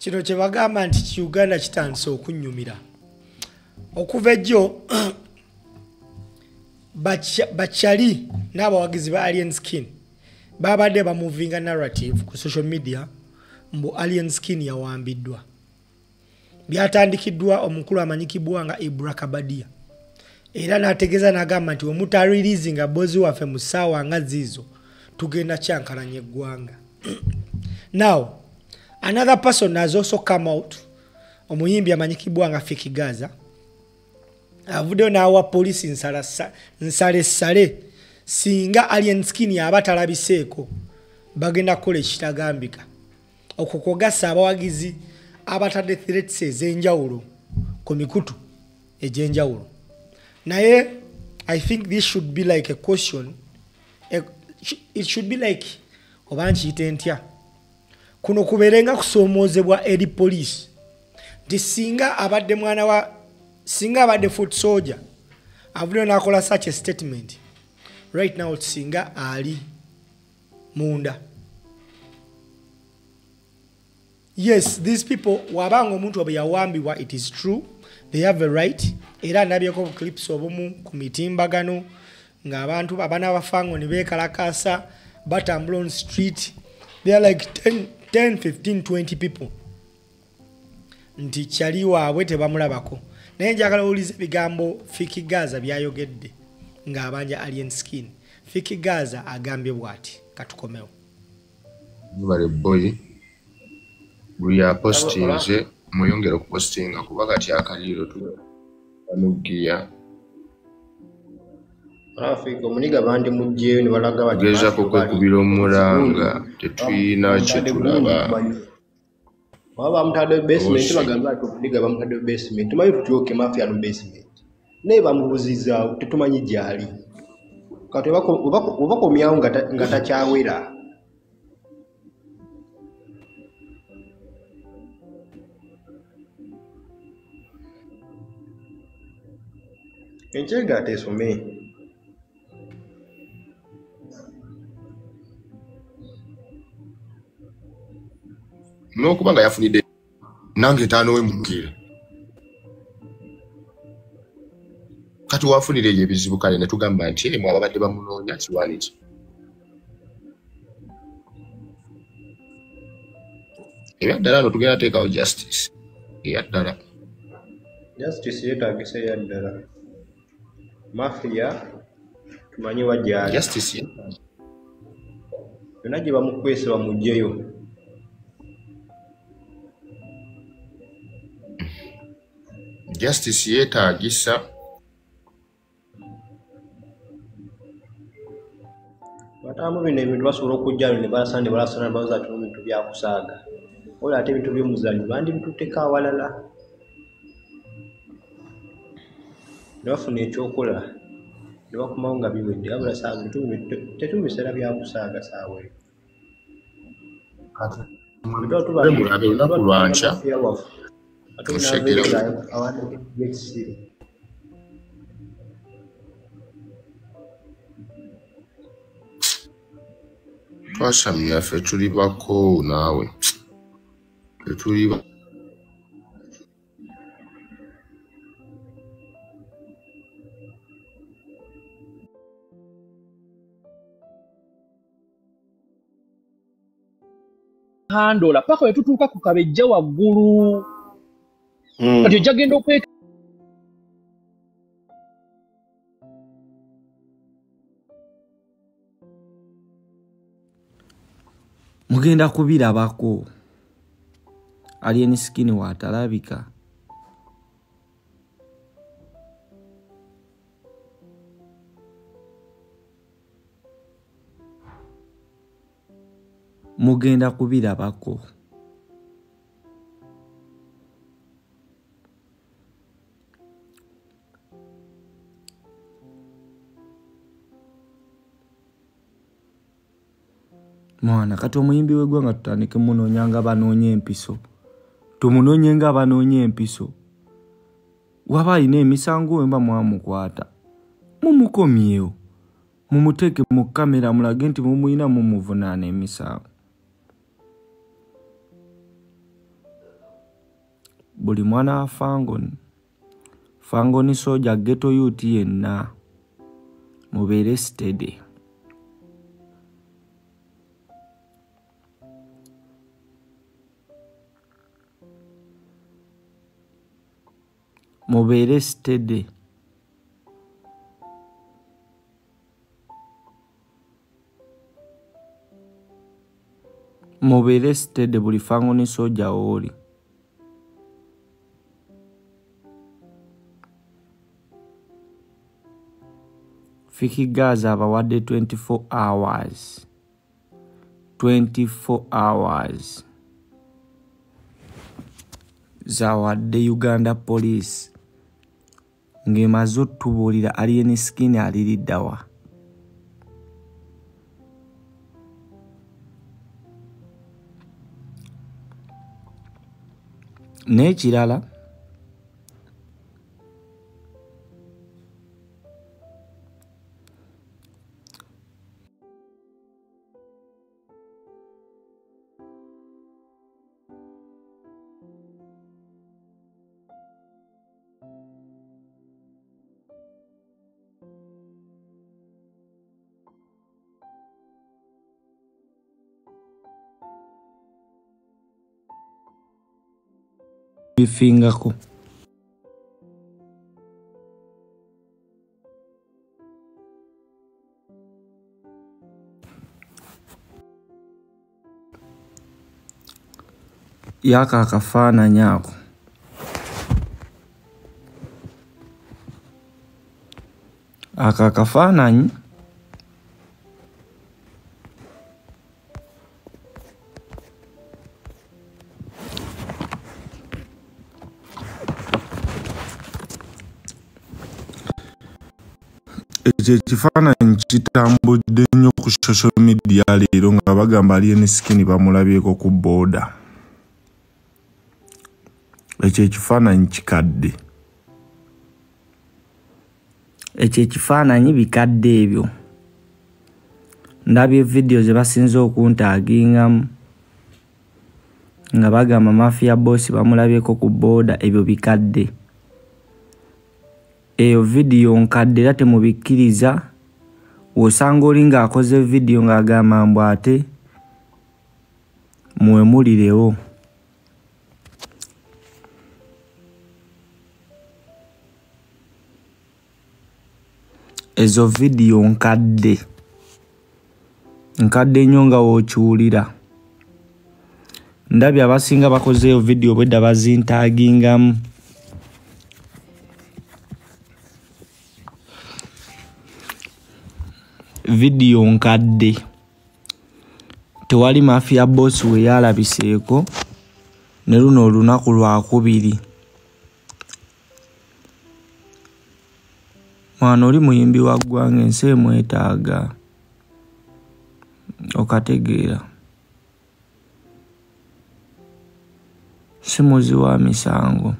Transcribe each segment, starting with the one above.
Kino kye bagamba nti ki Uganda kitandise okunyumira. Okuva ejjo bakyali n'abawagizi ba Alien Skin babadde bamuvinga narrative ku social media mbu Alien Skin yawambiddwa. Byatandikiddwa omukulu amanyikibwa nga Ibra Kabadia. Era n'ategeeza n'agamba nti omutareleasinga bozi waffe mu ssaawa nga ziizo tugenda kyankalanya eggwanga. Now, another person has also come out, omuyimbi amanyikibwa nga Fik Gaza, avuddeyo n'awa poliisi nsalessale singa Alien Skin yaba talabiseeko bagenda kukola ekitagambika. Okwo kwogasa abawagizi abatadde threats ez'enjawulo ku mikutu egy'enjawulo. Naye I think this should be like a question, it should be like oba nkiyite ntya, kuno kubeerenga kusoomoozebwa eri poliisi nti singa abadde mwana wa, singa abadde foot soldier avuddeyo n'akola such a statement right now, singa ali munda. Yes, these people wabanga omuntu wabwe yawambibwa, it is true, they have a right. Era ndabyeko clips obumu ku mitimbagano ng'abantu abaana bafango ne beekalakaasa batambula on street, they are like 10, 10, 15, 20 people nti kyali waabwe tebamulabako. Naye njagala owulize ebigambo Fik Gaza byayogedde ng'abanja Alien Skin. Fik Gaza agambye bw'ati, katukomewo. Mwebale boy, buli apostinze mweyongere okupostinga kuba kati akaliro tubanugiya. Afrika omuniga bandi muggyeyo ne balaga bati tugezaako kwekubira omulanga, tetulina kye tulaba. Baba bamutadde basement, bagamba nti omuniga bamutadde basement, tumanyi tutyoke mafia mu basement, naye bamubuuzizaawo tetumanyi gy'ali. Kati obakomyawo nga takyawera. Enkyenga atesome. N'okuba nga yafunidde nange ttaano we mukira. Kati wafunira eyo ebizibu kale ne tugamba nti mwe ababadde bamunoonya kiwaani ki. Ebyaddala no tugenda teekawo justice eyaddala. Justice yeetaagisa eyaddala. Mafia tumanyi wa gy'ali. Justice yonna gye bamukwese bamuggyeyo. Justice yeetaagisa. Bataamu bino ebintu basobola okujja ne balasana ne balasana ne bawoza ati ebintu byakusaaga. Wabula ate ebintu by'omuzannyo bandibitutteko awalala. Ne bafuna ekyokola ne bakomawo nga biwedde, wabula saawa tetuli mu biseera byakusaaga saawa eyo. Mulabe olunaku lwankya. Twasamya ffe tuli bakoowu naawe. Tetuli handola paka wetutuuka ku kabejja waggulu. Kati ojja genda okweka mugenda kubirabako. Alien Skin waatalabika. Mugenda kubirabako. Mwana kati omuyimbi w'eggwanga tutandike munoonya nga banoonya empiso. Tumunoonye nga banoonya empiso. Waba alina emisango wemba mwamukwata, mumukomyewo, mumuteeke mu kamera mulage nti mumuyina mumuvunaana emisango. Buli mwana wa Fangoni, Fangoni soja ghetto youth yenna mubeere steady. Mubeere steady. Mubeere steady buli Fangoni soja oli. Fik Gaza abawadde 24 hours. 24 hours. Zawadde Uganda Police. Ng'emaze otubuulira Alien Skin aliriddawa. N'ekirala bifingako yaka akafaananyi ako aka akafaananyi Ekyo ekifaananyi kitambudde nnyo ku social media leero nga bagamba Alien Skin bamulabyeko ku booda. Ekyo ekifaananyi kikadde. Ekyo ekifaananyi bikadde ebyo. Ndabye vidiyo ze basinze okuntaagingamu nga bagamba Mafia Boss bamulabyeko ku booda, ebyo bikadde. Eyo vidiyo nkadde era temubikkiriza. W'osanga oli ng'akoze vidiyo ng'agamba mbu ate mwemulirewo. Ezo vidiyo nkadde. Nkadde nnyo nga w'okiwulira. Ndabye abasinga bakozeeyo vidiyo bwedda bazintaagingamu. Vidiyo nkadde. Tewali Mafia Boss we yalabiseeko ne luno olunaku lwakubiri. Mwana oli muyimbi wa ggwanga, ensi emwetaaga. Okategeera. Si muzi wa misango.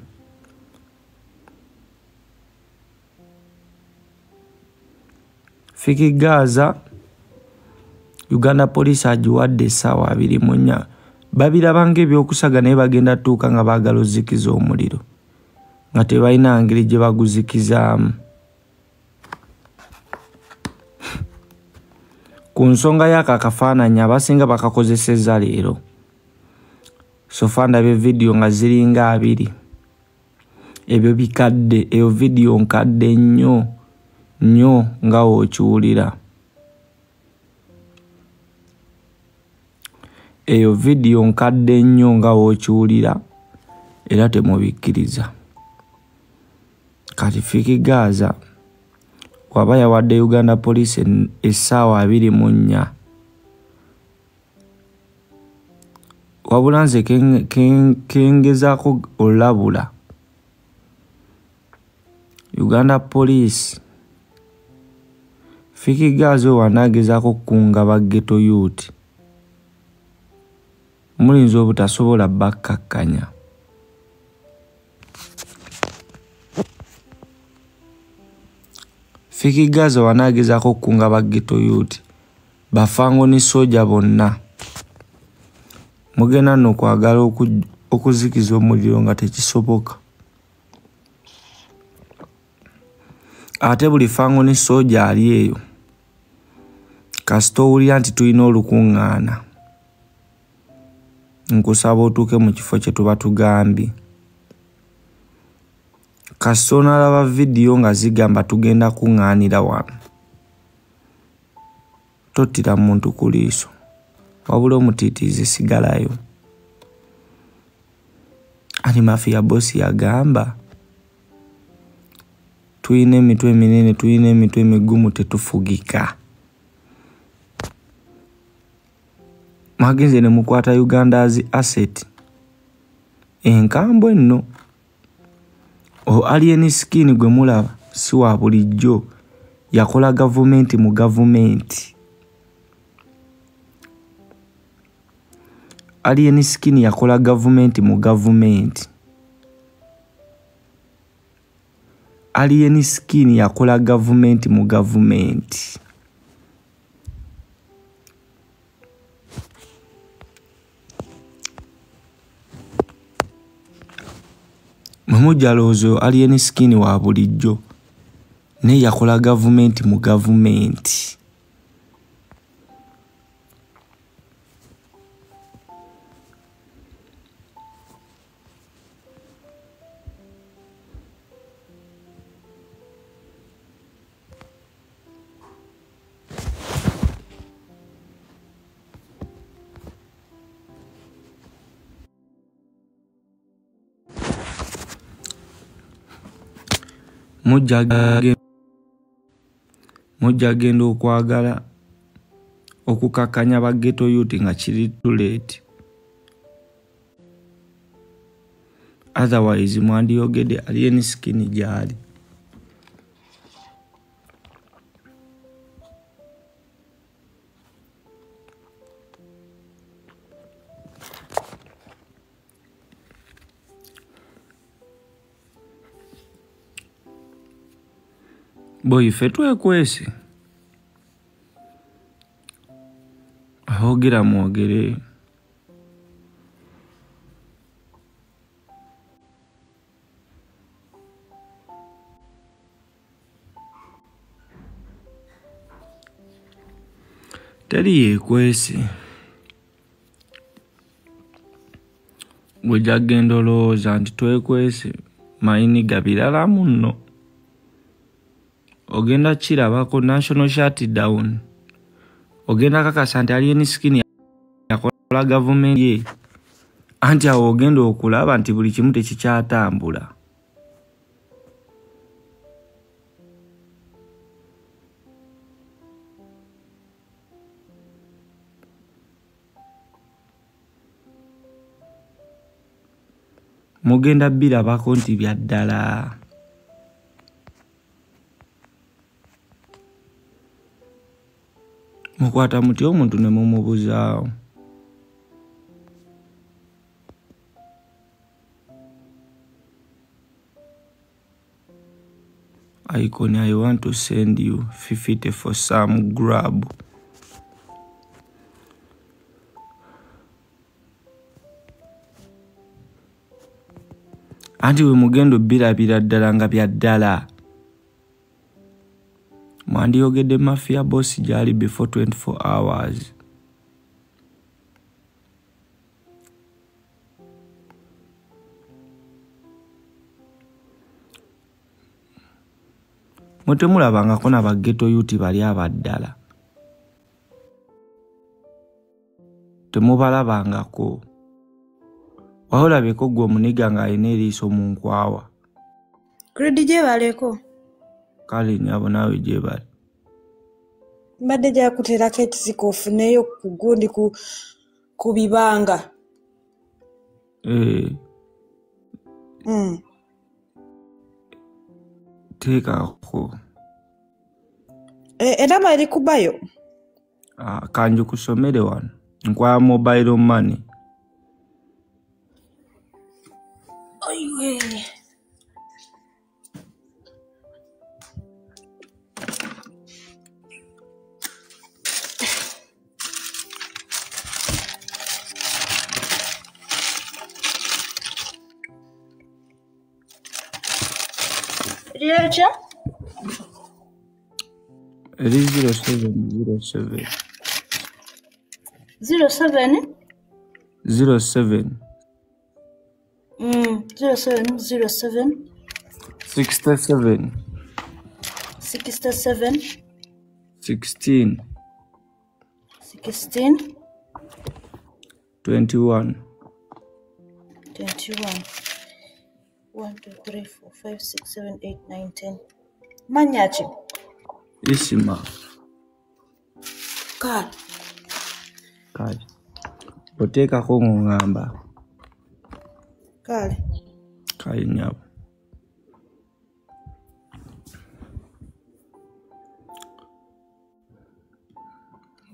Fik Gaza, Uganda Police agiwadde essaawa 24. Babiraba ng'ebyokusaga naye bagenda tuuka nga baagala ozikiza omuliro nga tebalina ngeri gye baguzikizaamu. Ku nsonga y'ako akafaananyi abasinga bakakozesezza leero. Sofa ndabye vidiyo nga ziringa 2. Ebyo bikadde, eyo vidiyo nkadde nnyo nnyo nga w'okiwulira. Eyo vidiyo nkadde nnyo nga w'okiwulira era temubikkiriza. Kati Fik Gaza waba yawadde Uganda Police essaawa 24. Wabula nze kengezaako olabula Uganda Police. Fik Gaza wanaagezaako okukunga ba ghetto youth, mulinza obutasobola bakkakkanya. Fik Gaza wanaagezaako okukunga ba ghetto youth, bafango ne soja bonna. Mugenda nno kwagala okuzikiza omuliro nga tekisoboka. Ate buli Fangone soja ali eyo kasita owulira nti tulina olukuŋŋaana, nkusaba otuuke mu kifo kye tuba tugambye. Kasita onaalaba vidiyo nga zigamba tugenda kuŋŋaanira wano, tottira muntu ku liiso, wabula omutiitiizi sigalayo. Ani Mafia Boss yagamba tulina emitwe eminene, tulina emitwe emigumu, tetufugika. Mwagenze ne mukwata Uganda's asset enkambwe nno. O Alien Skin gwe mulaba si wa bulijjo, yakola gavumenti mu gavumenti. Alien Skin yakola gavumenti mu gavumenti. Alien Skin yakola gavumenti mu gavumenti. Mumujja Alien Skin wa bulijjo naye yakola gavumenti mu gavumenti. Mujja genda okwagala okukakanya ba ghetto youth nga kiri too late. Otherwise mwandiyogedde Alien Skin gy'ali. Boy, ffe twekwese. Aboogera mwogere. Teri yeekwese. Bw'ojja kugenda olowooza nti twekwese, mayiniga birala muno. Ogenda kirabako national shutdown. Ogenda kakasa nti Alien Skin yakola gavumenti ye. Anti awo ogenda okulaba nti buli kimu tekikyatambula. Mugenda birabako nti bya ddala. Mukwata muti omuntu ne mumubuzaawo. Icon, I want to send you 50 for some grab. Anti we mugendo birabira ddala nga bya ddala. Mwandiyogedde Mafia Boss gy'ali before 24 hours. Mwe temulabangako na ba ghetto youth bali abaddala. Temubalabangako. Waholabyeko gwe omuniga ng'alina eriiso mu nkwawa. Gredi gyebaleko. Kale nnyabo naawe gyebale. Mbadde gyakuteerako ekisiko ofuneyo ku gundi ku bibanga. Teekako. Enamba eri kubayo? Kanju kusomere wano. Nkwaya mobile money. Oiwe. Lyekya? Eri 0707. 07? 07. 07 07. 67. 67. 16. 16. 21. 21. 1, 2, 3, 4, 5, 6, 7, 8, 9, 10. Mannya ki? Isima. Kale. Kale. Oteekako ng'oŋŋamba. Kale. Kale nnyabo.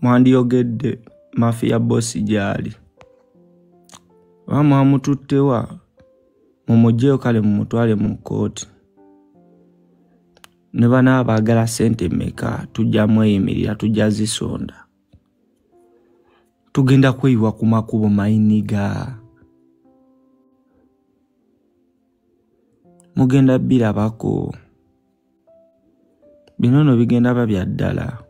Mwandiyogedde Mafia Boss gy'ali. Oba mwamututte wa? Mumuggyeyo kale mumutwale mu kkooti. Ne banaaba baagala ssente mmeka tujja mweyimirira, tujja zisonda. Tugenda kweyiwa ku makubo mayiniga. Mugenda birabako. Bino nno bigenda ba bya ddala.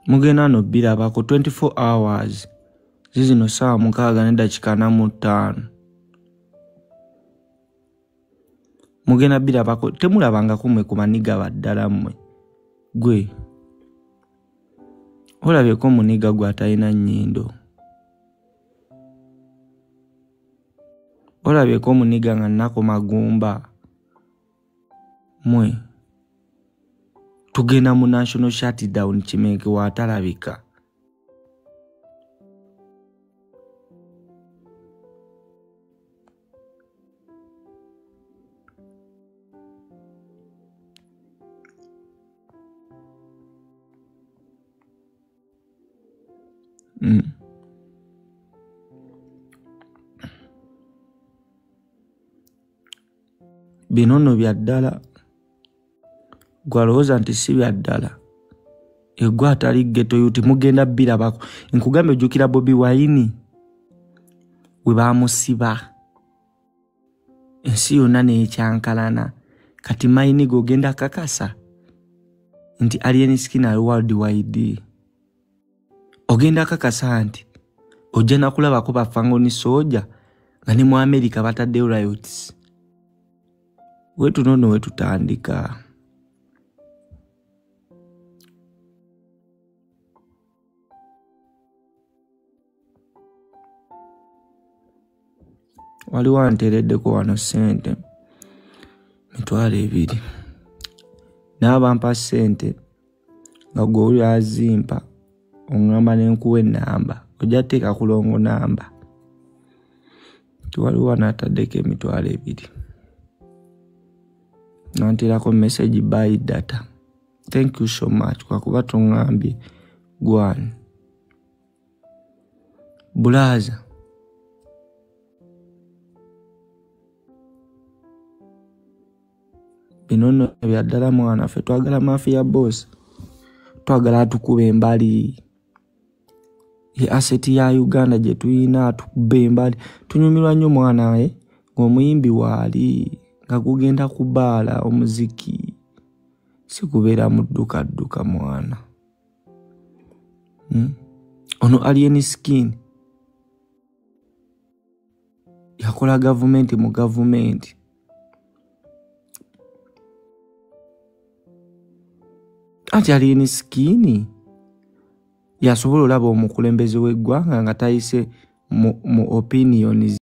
Mugenda nno birabako 24 hours. Zizino ssaawa 6:45. Mugenda birabako temulabangako mmwe ku maniga baddala mmwe. Gwe olabyeko muniga gwe atalina nnyindo. Olabyeko muniga nga nnako magumba. Mmwe tugenda mu national shutdown Kimenke waatalabika. Bino nno bya ddala. Gwalowooza nti si bya ddala. Eggwe atali ghetto youth mugenda birabako. Nkugambye ojjukira Bobi Wine we baamusiba. Ensi yonna n'ekyankalana. Kati mayini g'ogenda kakasa nti Alien Skin ali worldwide. Ogenda kakasa nti ojja nakulabako ba Fangoni Soldier nga ne mu America bataddeyo riots. Wetu nno wetutandika. Waliwo anteereddeko wano ssente 20,000. N'abampa ssente nga gwe oli azimpa oŋŋamba ne nkuwa ennamba. Ojja tteeka kulongo namba. Waliwo wano ataddeko 20,000. Nanteerako message buy data. Thank you so much kwakuba toŋŋambye gwani. Bulaaza. Bino nno bya ddala mwana ffe twagala Mafia Boss. Twagala atukuba embali. Ye asset ya Uganda gye tuyina atukuba embali. Tunyumirwa nnyo mwana we ng'omuyimbi waali nga gugenda kubaala omuziki. Si kubeera mu dduka dduka mwana. Ono Alien Skin yakola gavumenti mu gavumenti. Anti Alien Skin yasobola olaba omukulembeze w'eggwanga nga tayise mu opinions.